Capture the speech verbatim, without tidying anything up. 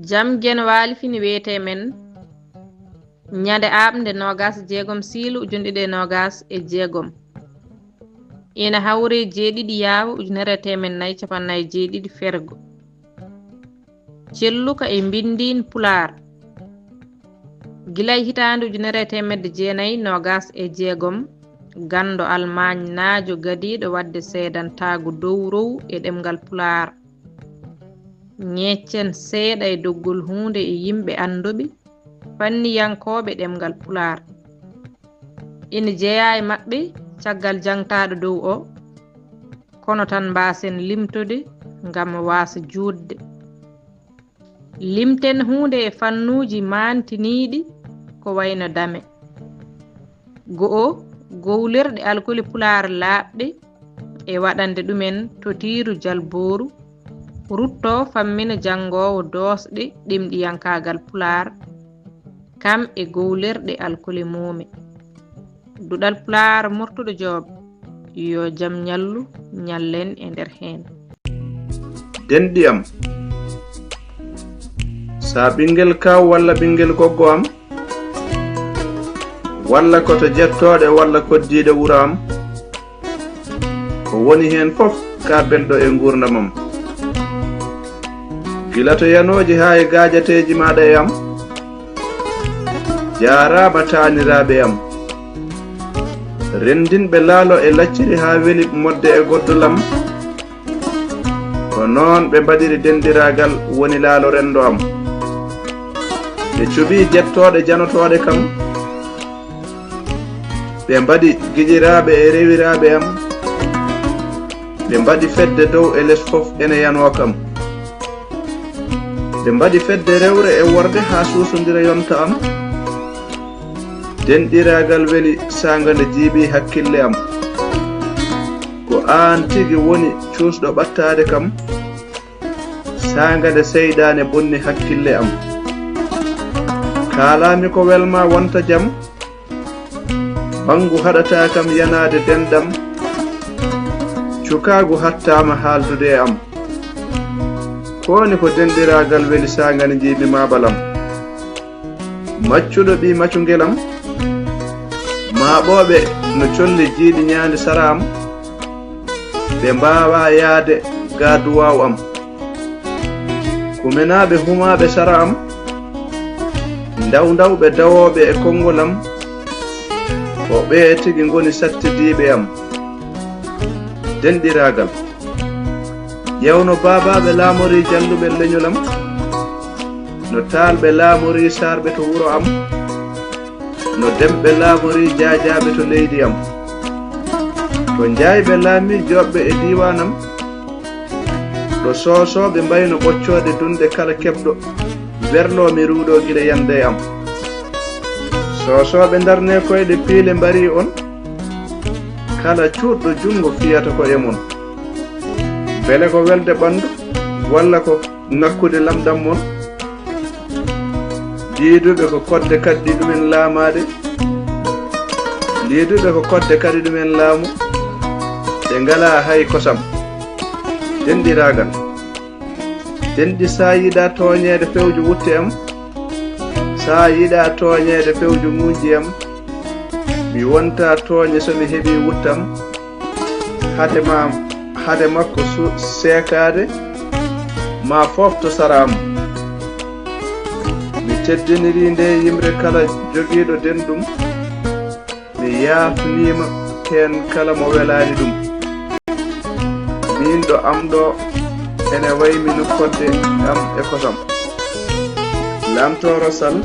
Jam Geno Waali fini wiyetee men ñande aaɓnde noogaas e jeegom siilu ujunɗiɗi e noogaas e jeegom. Ina hawri jeeɗiɗi yaawo ujunere e teemen nayi capanɗe nayi e jeeɗiɗi fergo. Celluka e mbinndiin Pulaar. Gila e hitaande ujunere e teemedde jeenayi noogaas e jeegom, ganndo Almaañnaajo gadiiɗo waɗde seedantaagu dow row e ɗemngal Pulaar. Ñeccen seeɗa e doggol huunde e yimɓe annduɓe, fanniyankooɓe ɗemngal Pulaar. Ina jeyaa e maɓɓe caggal jaŋtaaɗo dow o, kono tan mbaasen limtude ngam waasa juutde. Limten huunde e fannuuji maantiniiɗi ko wayno dame. Go'o, gowlirɗe alkoli Pulaar laaɓɗe e waɗande ɗumen totiiru jalbooru, ruttoo fammina janngoowo doosɗe ɗemɗiyankaagal Pulaar, kam e gowlirɗe alkoli muume. Duɗal Pulaar Murtuɗo Joob, yo jam ñallu, ñallen e nder heen. Denɗi am, sa ɓinngel kaaw walla ɓinngel goggo am, walla ko to jettooɗe walla koddiiɗe wuro am, ko woni heen fof ka belɗo e nguurndam am. Gila to yanooji haa e gaajateeji maaɗa e am, jaaraama taaniraaɓe am. Renndinɓe laalo e lacciri haa weli modde e goddol am. Ko noon ɓe mbaɗiri denɗiraagal woni laalo renndo am. Ɓe cuɓii jettooɗe janotooɗe kam. Ɓe mbaɗi giƴiraaɓe e rewiraaɓe am. Ɓe mbaɗi fedde dow e les fof ene yanoo kam. Ɓe mbaɗi fedde rewre e worre haa suusondira yonta am. Denɗiraagal weli saanga nde jiiɓi hakkille am. Ko aan tigi woni cuusɗo ɓattaade kam. Saanga nde seyɗaane bonni hakkille am. Kaalaami ko welma wonta jam. Banngu haɗata kam yanaade denɗam. Cukaagu hattaama haaldude e am. Ko woni ko denɗiraagal weli saanga nde jiiɓi maaɓal am. Maccuɗo ɓii macungel am. Maaɓooɓe no colli jiiɗi ñaandi sara am. Ɓe mbaawaa yahde ga duwaaw am. Kumenaaɓe humaaɓe sara am. Ndaw ndawɓe dawooɓe e konngol am. Ko ɓee tigi ngoni sattidiiɓe am. Denɗiraagal. Ƴeewno baabaaɓe laamori jalluɓe leñol am. No taalɓe laamori saarɓe to wuro am. No demɓe laamori jaajaaɓe to leydi am. To njaayɓe laami jooɓɓe e diiwaan am. Ɗo soosooɓe mbayno ɓoccooɗe dunde kala keɓɗo, werloo mi ruuɗo gila yande e am. Soosooɓe ndarne koyɗe piile mbarii on, kala cuuɗɗo junngo fiyata koye mon. Mbele ko welde ɓanndu, walla ko ŋakkude lamɗam mon? Diiduɓe ko kodde kaɗɗi ɗumen laamaade. Diiduɓe ko kodde kaɗɗi ɗumen laamu. Ɓe ngalaa hay kosam. Denɗiraagal. Denɗi sa yiɗa tooñeede fewjo wutte am. Sa yiɗa tooñeede fewjo ŋuuñji am. Mi wonta tooñe so mi heɓi wuttam. Hade ma, hade makko su-, seekaade, ma foofto sara am. Mi teddiniri nde yimre kala jogiiɗo denɗum. Mi yaafniima heen kala mo welaani ɗum. Miin ɗo am ɗo ene waymi no fodde am e kosam. Lamtooro Sal,